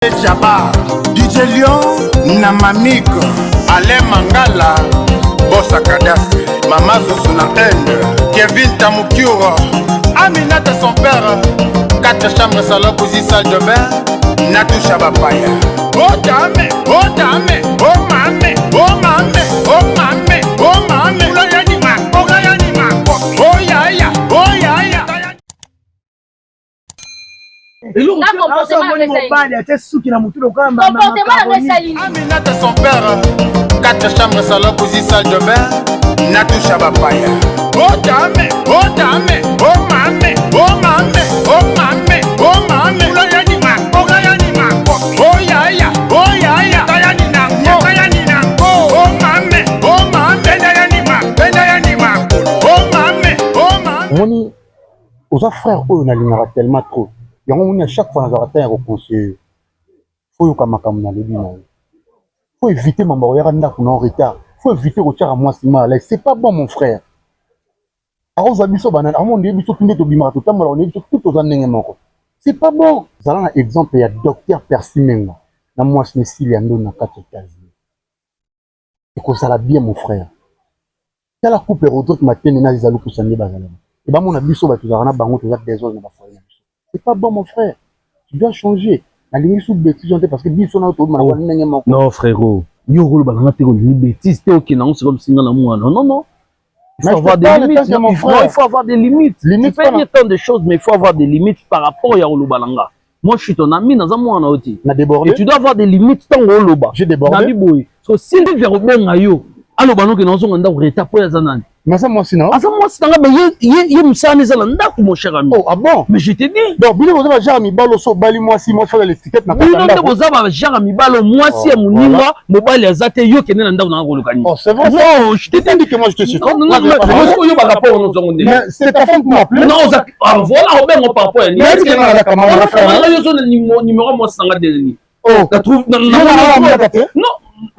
Jabba, DJ Lion na Mamik, Alain Mangala, Bossa Cadastre, Mama Zozo na Inde, Kevin Tamukiura, Aminata son père, quatre chambres, salon, cuisine, salle de bain, Natoucha Bapaya. Oh dame, oh dame, oh mame, oh mame, oh mame, oh mame, oh yaya, oh yaya. Eloko mobali atie suki na motu lokola Aminata son père, quatre chambres, salon, cuisine, salle de bain, Natoucha Bapaya. Oh dame, oh dame, oh mame, oh mame, oh mame, oh mame, oh yaya, oh yaya, oh mame, oh mame, oh mame, oh mame. Omoni oza frère oyo nalingaka tellement trop, yango omoni à chaque fois nazalaka temps ya koconseiller yo. Faut oyoka makambo nalobi na yo, faut éviter mambo koyaka ndako na retard, faut éviter kotiaka mwasi mal à l'aise, c'est pas bon, mon frère. Akozwa biso banani, akomona biso tu nde tobimaka, totambolaka, onde biso tu toza ndenge moko, c'est pas bon. Zala na exemple ya docteur Percy Menga na mwasi na esili ya ndoni na kati ya États-Unis, ekozala bien, mon frère. Tala couple Rodrigue Matene na Aziza Lukusa nde bazalaka, e bamona biso bato tozalaka na bango, toza désordre na bafoyer na biso, c'est pas bon, mon frère, tu dois changer. Nalingi su bêtise te, parce que biso na tobima na ndenge moko. Non frérot, yo okoloba nanga te, kolingi bêtise te, okende yango sikoyo singa na mwana. Non, non, il faut avoir des limites. Mon frère. Non, il faut avoir des limites. Limites, tu peux dire tant de choses, mais il faut avoir des limites par rapport ya koloba nanga. Moi, je suis ton ami, naza mwana yo te. Na débordé. Et tu dois avoir des limites ntango oloba. J'ai débordé. Nabi boye so Sylvie kobenga yo, aloba noke nazonga ndako retard po aza nani? Naza mwasi na Aza mwasi nanga, mais ye mosala eza na ndako, mon cher ami. Oh, ah bon? Mais je te dis. Donc bino boza bagenre ya mibali oso obali mwasi, mwasi fala l'étiquette na kati Bino ya nde ndako. boza bagenre ya mibali, mwasi ya Oh, moninga, mobali aza te, yo kende na ndako nanga koluka nini? Oh, c'est vrai. Non, je te Tu dis. dis que moi je te suis. Non, non, non, mais oyo barapport nozongo nde. Mais c'est ta femme qui m'a appelé. Non, oza, ah, voilà, obengo par rapport ya nini? Mais est-ce que nga nazalaka mama frère? Nga yo ozo na numéro mwasi nanga ndenge nini? Oh. Na trouve Yo na Aminata te? Non.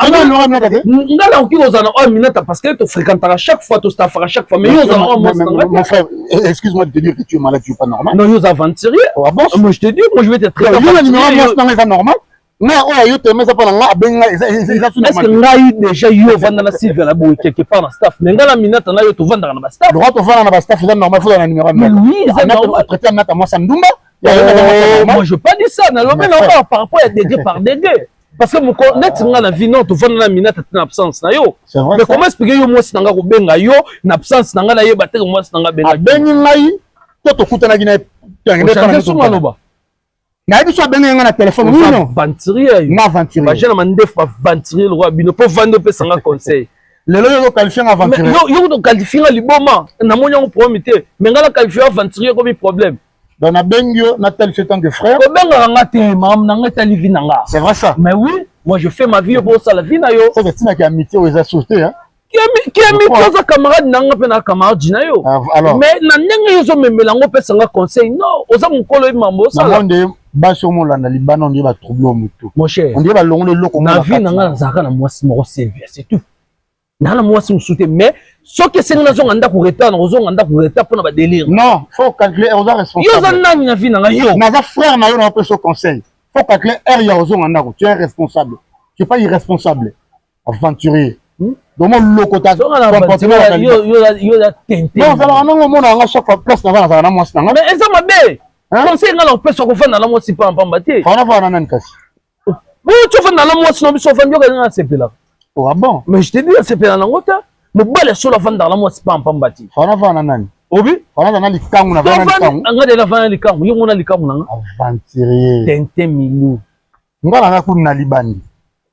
Yo na Aminata te? Nga nakoki kozala na oyo Aminata parce que tofréquentaka chaque fois, tostafaka chaque fois, mais yo ozala oyo mwasi nanga Mon te. frère, excuse-moi de te dire que tu es malade, tu es pas normal. Non, yo oza aventurier. Oh, ah bon? Moi, je te dis, moi, je vais te traiter Yo na numéro aventurier. mwasi nanga eza normal. Nga oyo yo te meza mpo na nga abengi nga eza su Est ce que normal. ngai déjà yo ovanda na Sylvia na boye quelque part na staff, mais ngai na Aminata na yo tovandaka na bastaff. Droit tovanda na bastaff eza normal, faut na numéro ya Mais Aminata. oui, eza normal. Traité Aminata mwasi ya ndumba. Ya yo naza mwasi ya Oh, normal. moi, je pas dit ça, nalobi Mais na frère. nga par rapport ya degré par degré, parce que moko neti nga na vie, non, tovanda na Aminata te na absence na yo. C'est vrai. Mais Ça. comment expliquer yo mwasi na nga kobenga yo na absence na nga, nayeba te mwasi na nga abenga? Abengi ngai to tokutanaki na ye. Ochange so maloba. Nayebi so abengi ngai na telefone, oui, non. Aventurier yo. Nga aventurier? Bajeune mandefu baaventurier lokwa bino mpo vandi opesa nga conseil. Lelo yo ozoqualifie nga Mais aventurier? yo toqualifie nga liboma, namoni yango problème te, mais nga naqualifie aventurier komi problème. Donc nabengi yo, natalisi yo tant que frère. Kobengaka nga te, makambo na nga etali vie na nga. C'est vrai, ça. Mais oui, moi, je fais ma vie, yo mpo osala vie na yo. C'est que ntinaki amitié oyo eza source te, hein? Kiami toza camarade na nga mpe na camarade na yo. Ah, alors. Mais na ndenge yo ozomemela yango, opesa nga conseil, non, oza mokolo, oyebi mambo osala. Namoni nde basi omolanda libanda, ondie batrouble o motu. Mon cher, ondie balongoli eloko. Na vie na nga nazalaka na mwasi moko, Sylvia, c'est tout. Naa na mwasi mosusu te, mais soki esengi nazonga ndako retard, nakozonga ndako retard mpona badélire. Non, faut calculer, oza Yo oza responsable. nani na vie na nga, yo? Naza frère na yo, na opesa conseil, faut calculer heure ya ozonga ndako. Tu es responsable, tu es pas irresponsable, aventurier. Donc molokota. Zonga na comportement. Yo oza tente. Non, ozalaka nango, omona yanga chaque fois place naza, nazala na mwasi na nga. Mais eza mabe. Hein? Conseil nga na kopesa, kofanda na mwasi pamba te. Fana fana nani kasi? Boyo ti ofanda na mwasi na biso, ofandi yoka ndenge asepelaka. Oh, ah bon? Mais je te dis, asepela nango te. Mobali ya solo afandaka na mwasi pamba te. Fana fana nani? Obi. Fana aza na likangu na fana likangu. Nga de nafanda likangu, yo ngona likangu na nga. Aventurier. Tente milu. Nga naza kuna na libandi,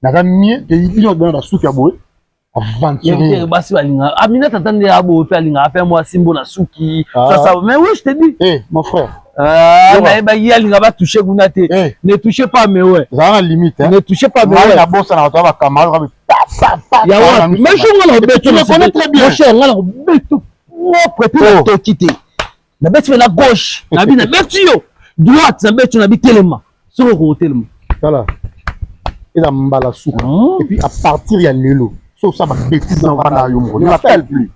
naza mieux ke bino bino basuki ya boye, aventurier. Basi balingaka Aminata ata nde aboye mpe alingaka mpe mwasi mbo na suki. Ah. Ça, ça, mais oui, je te dis. Eh, mon frère. Ah, Yoka. nayeba ye alinga batouche kuna te. Eh. Ne touchez pas, mais ouais. Ezala na limite, hein. Ne touchez pas, mais ngai ouais. nabosana bato ya bacamarade kabe pa pa pa. Ya wapi? Mais jo nga na Tu kobeto me connais très bien. Mon cher, nga na kobeto propre mpe Oh. natoki te. Nabeti mpe na gauche, nabi nabeti yo droite, nabeti yo, nabi telema soki okotelema. Tala, eza mbala suka. Et puis à partir ya lelo, so osala babêtise na wana, yo moko ne m'appelle plus,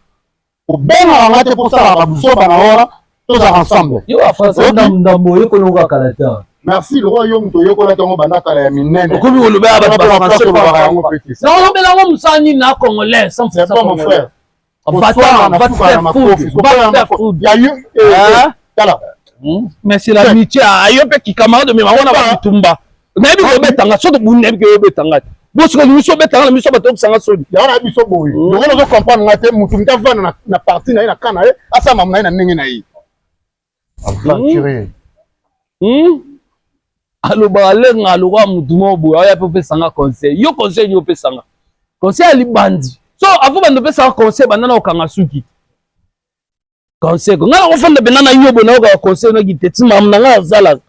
obengaka nga te mpo osala babuzoba na wana, tozala ensemble. Yo bafrançais ndambo ndambo oyekoli kaka kala te. Merci lokola yo moto oyekola ntango banda kala ya minene. Okomi kolobela bato ba français olobaka yango pe te. Nakolobela yango mosala nini na congolais 100% C'est bon mon frère. Va-t'en, va te faire foutre, va te faire foutre. Ya yo, eh, tala. Mais c'est l'amitié, ayo pe ki camarade mais wana ba bitumba. Nayebi kobeta nga, soki tobuni nayebi ke obeta nga te. Bosiko miso obeta nga na miso bato okisanga soni. Yango na biso boye. Lokola ozo comprendre nga te, mutu mutu avanda na parti na ye na camp na ye, asala mamu na ye na ndenge na ye. Aventurier. Alobaka lenga lokola mutu moko boye aya mpe opesa nga conseil. Yo conseil nini opesa nga? Conseil ya libandi. So avant bando opesa nga conseil banda na okanga suki. Conseil ko nga nakofanda mpenza na yo boye nayokaka conseil noki te ti makambo na nga azalaka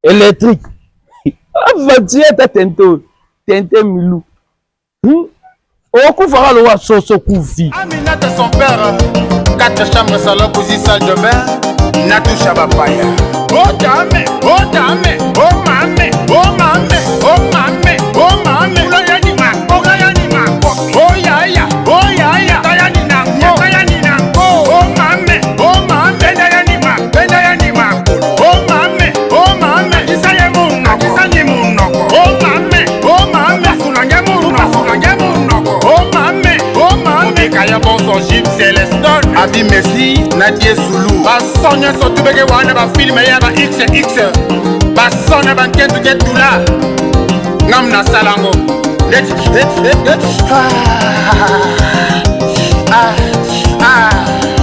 électrique. Aventurier ata tente oyo tente milu. Okufa kaka lokola soso okufi. Aminata son père, quatre chambres, salon, cuisine, salle de bain, Natusha Bapaya. Oh dame, oh dame, oh mame, oh mame, oh mame, oh mame. Ulayani ma, ulayani ma, oh yaya, oh yaya, tayani nango, tayani nango. Oh mame, oh mame, bendayani ma, bendayani ma, oh mame, oh mame, isaye munoko, isani munoko. Oh mame, oh mame, asunange munoko, asunange munoko. Oh mame, oh mame, obika ya bonso Jim Celeston, Abi Messi, Nadie Zulu. Bason nyonso tubeke wana ba filme ya ba XX. Bason na bankentu ke tula. Ngam na salango. Neti, neti, neti. Ah, ah, ah.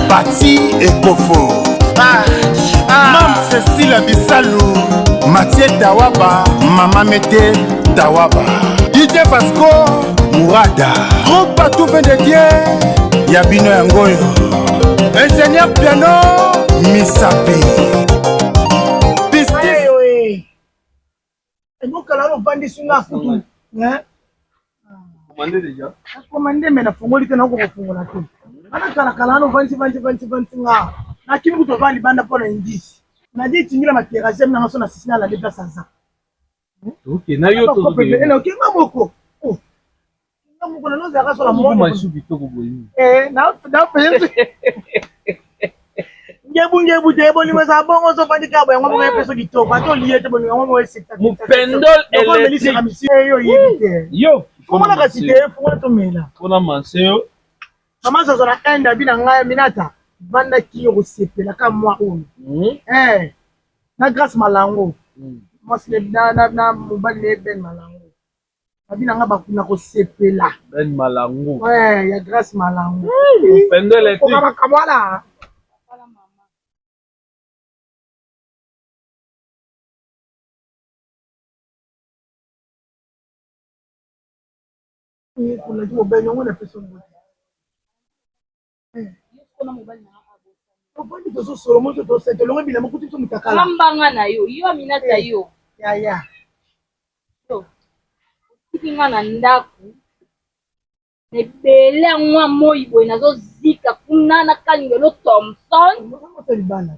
Bati Ekofo. Ah, ah. Mam Cécile Bisalu, Mathieu Tawaba, Mama Mete Tawaba, DJ Vasco Mourada, Groupe Batou de Dieu, ya bino yango oyo, Ingénieur Piano Misapi. Pistis. Ebokala ovandisi nga kutu. Commandé déjà. Commandé mais nafongoli te nakoka kofongola te. Wana kala kala wana ovandisi vandisi vandisi vandisi nga. Nakimi kutu ovandi libanda mpo na indice. Nadi etingila materase na nga so na sisi nalandi place aza. Ok, na yo to. Ok, nga moko. Oh. Nga moko na nozalaka so na mona. Masu kitoko boye. Eh, na na ngebu ngebu te bolingo eza bongo ozofandi kaka boyango moko epeso kitoko ata olie te bolingo yango moko esekisa mupendol électrique yo oyebi te yo fungola kasi te fungola tomela mpona manse yo mama zozo na inde abi na ngai minata vandaki yo kosepela ka mwa oyo eh na grâce malango mwasi na mobali na ye ben malango abi na nga nakosepela ben malango ouais ya grâce malango mupendol électrique makambo kolaki mobali yango napesi yango te ofandi tozosolo moto tosete olongo bilamba kutu biso motakala mbanga na yo yo aminata yo yaya yo otiki nga na ndako na ebele ya mwa moi boye nazozika kuna na kalingelo Thomson libala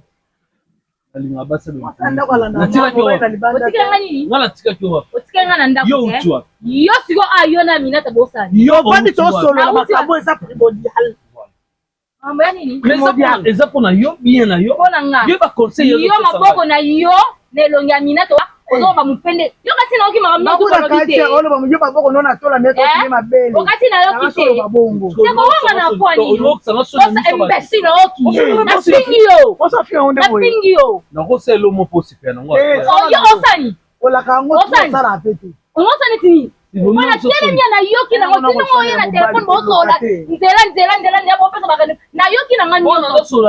nalinga basi otikeli nga nini nga natikaki yo wapi otikeli nga na ndako yo uti wapi yo sikoyo a yo na Aminata bosani yo ofandi tosolola makambo eza primordial mambo ya nini eza mpona yo bien na yo mpona nga yo ba conseil yo maboko na yo na elongi ya Aminata ozoba mopende yo kasi nayoki makambo nyonso balobi te yo maboko no natola me tokende mabele okati nayoki te tekowanga na pwa nini osa imbécile oyoki nafingi yo nafingi yo nakosala elomo mpo osepela nango yo osani olaka yango osala pe te omosani tini wana telemi ya nayoki nango tino oye na telefone bozola nzela nzela nzela nzela bopesa bakende nayoki na nga nyonso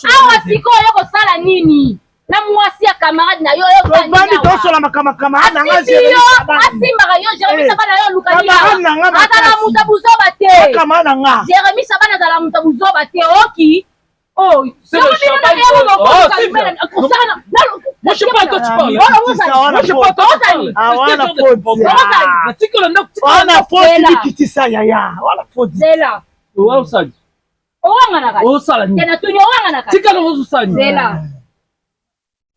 awa sikoyo kosala nini na mwasi ya camarade na yo ovandi tosola makambo camarade na nga asimbaka yo Jérémy Sabana yo oluka azala moto ya buzoba te camarade na nga Jérémy Sabana azala moto ya buzoba te oki Oh, c'est le champagne. Oh, Sylvia. Moi, je sais pas à toi tu parles. Moi, je sais pas à toi tu parles. Ah, wana faute. Natikala ndako. Wana faute likitisa yaya. Wana faute. Zela. Owa osali. Owanganaka. Osala nini? Tena tuni owanganaka. Tikala ozosala nini? Zela.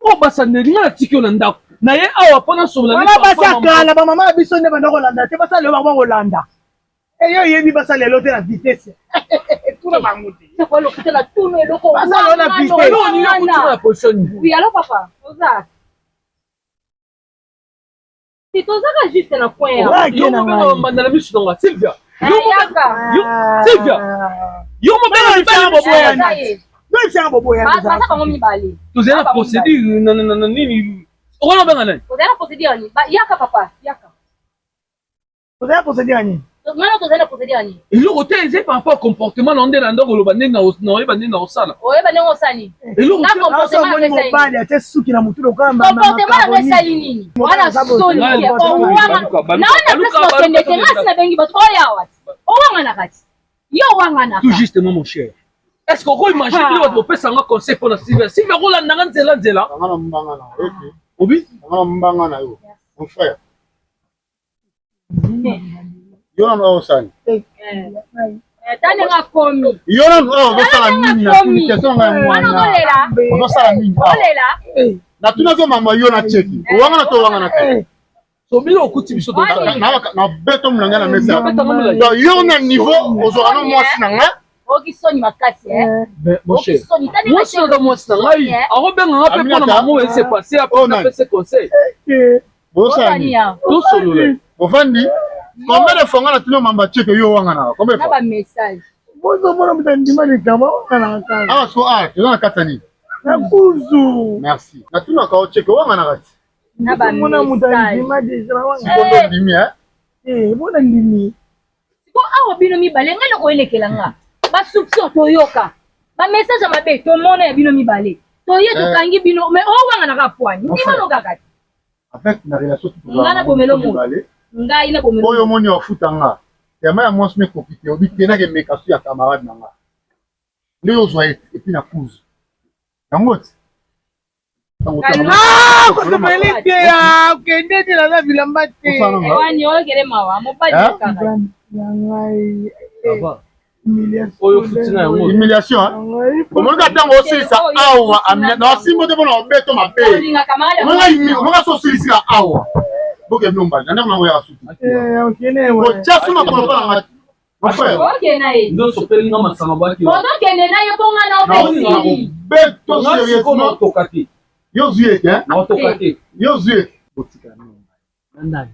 Oyo basandeli nga natiki yo na ndako. Na ye awa mpo nasobola. Wana basi ya kala ba mama na biso nde banda kolanda te basala lelo bango kolanda. Eyo oyebi basala lelo te na vitesse. Tuna bango te. Basala na vitesse. Na position nini? Oui, alors papa. Oza. Si tozaka juste na coin ya. Yo mobenga mbanda na misu nanga Sylvia. Yo mobenga yo Sylvia. Yo mobenga mibali boboyana. Yo boboyana. Baza bango mibale. Tozali na procédure na na nini? Okona obenga nani? Tozali na procédure nini? Yaka papa, yaka. Tozali na procédure nini? Ngana tozali na procédure nini? Eloko te eza par rapport comportement na nde na ndako oloba ndenge na oyeba ndenge na osala. Oyeba ndenge osala nini? Eloko te comportement mobali atie suki na mutu lokola comportement na esali nini? Wana soni te owanga. Na wana place bakende te ngasi nabengi bato oya awa. Owanga na kati. Yo owanganaka. Tout justement mon cher. Est-ce que oko imaginer bino bato bopesa nga conseil pona Sylvia? Sylvia akolanda nga nzela nzela. Nga na mbanga na yo. Obi? Nga na mbanga na yo. Mon frère. Yo nanu awa osali. Tani nga komi. Yo nanu awa ozosala nini na tuni question nga ya mwana. Ozosala nini awa? Natunaki yo mama yo na cheki. Owangana to owangana te? So bino okuti biso to na beto mulanga na mesa. Donc yo na niveau ozwaka no mwasi na nga. Oki soni makasi eh. Oki soni. Mwasi na mwasi na ngai. Akobenga nga pe pona maman ese passer après apese conseil. Bosala nini? Tosolola. Ofandi combien de fois nga natuni yo mamba cheke yo owanganaka combien de Na fois? ba message. Bozomona moto andima likambo awanganaka kaka. Awa siko awa toza na kati ya nini? Na kuzu. Merci. Natunaka yo cheke owanganaka ti? Na ba Bozomona moto message. andima deja awanganaka. Siko nde ondimi eh? Eh, bona ndimi. Siko awa bino mibale ngai eloko elekela nga ba soupçon toyoka ba message ya mabe tomona ya bino mibale toye tokangi bino mais owanganaka pwani ndima no kaka te. Avec na relation Nga na bomelo moto. Ngai na bomelo. Oyo omoni ofuta nga. Yama ya mwasi mekoki te obi te nake meka su ya camarade na nga. Nde ozwa ye et puis na kuzu. Yango ti. Ah, kosepeli te ah, okende te naza bilamba te. Wani oyokele mawa mobali kaka. Ya ngai. Oyo futi na yango. Humiliation hein. Omoni ka tango osilisa awa amina na osimbo te pona obeto mabe. Omoni ka so osilisi awa. Boke bino mbali na ndako nango ya suki. Eh, okende we. Kotia suma kono pala ngati. Mon frère. Okende na ye. Ndoso peli nga masanga bwaki. Ozokende na ye mpo nga na opesili. Beto sérieusement. Toka te. Yo zui ete hein. Na toka te. Yo zui ete. Botika nani?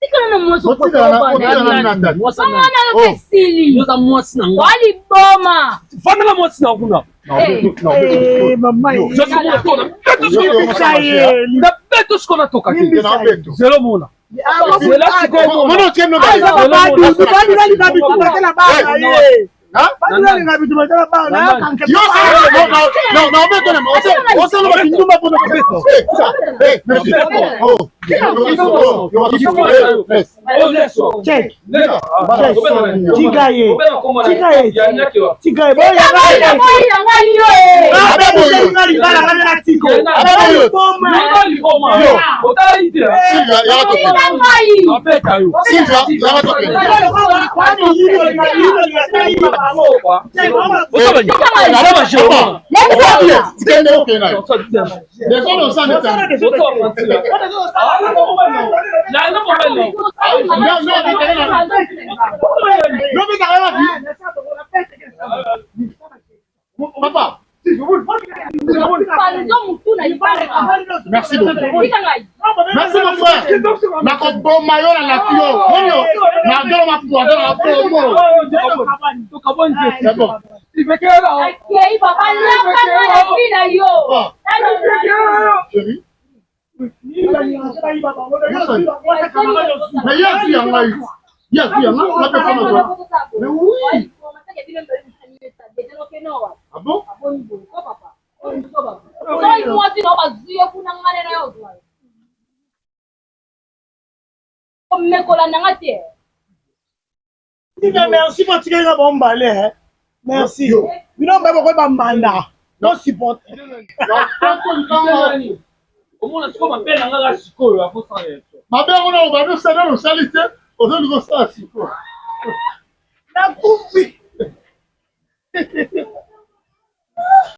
Tikala na mwasi mwana yo mpe sili. Oza mwasi na nga. Waliboma. Fanda na mwasi na kuna. Na beto siko na toka te. Zelo mona. Zela siko mona. Papa, Merci beaucoup. Merci mon frère. Nakoboma yo na laki yo. Oyo na dolo mafuwa dolo na promo. C'est bon. Akei papa laka nga na vie na yo. Chérie. Mais ye azwi ya ngai. Ye azwi ya ngai. Na personne na toi. Mais oui. Ah bon? Komekola na nga te. Tika merci po tikali nga bango mbale eh. Merci. Bino mbaye bokoyi ba mbanda. No support. Omona sikoyo mabe na nga kaka sikoyo akosala reaction. Mabe yango na obandi osala nanu osali te ozolinga osala sikoyo. Nakufi.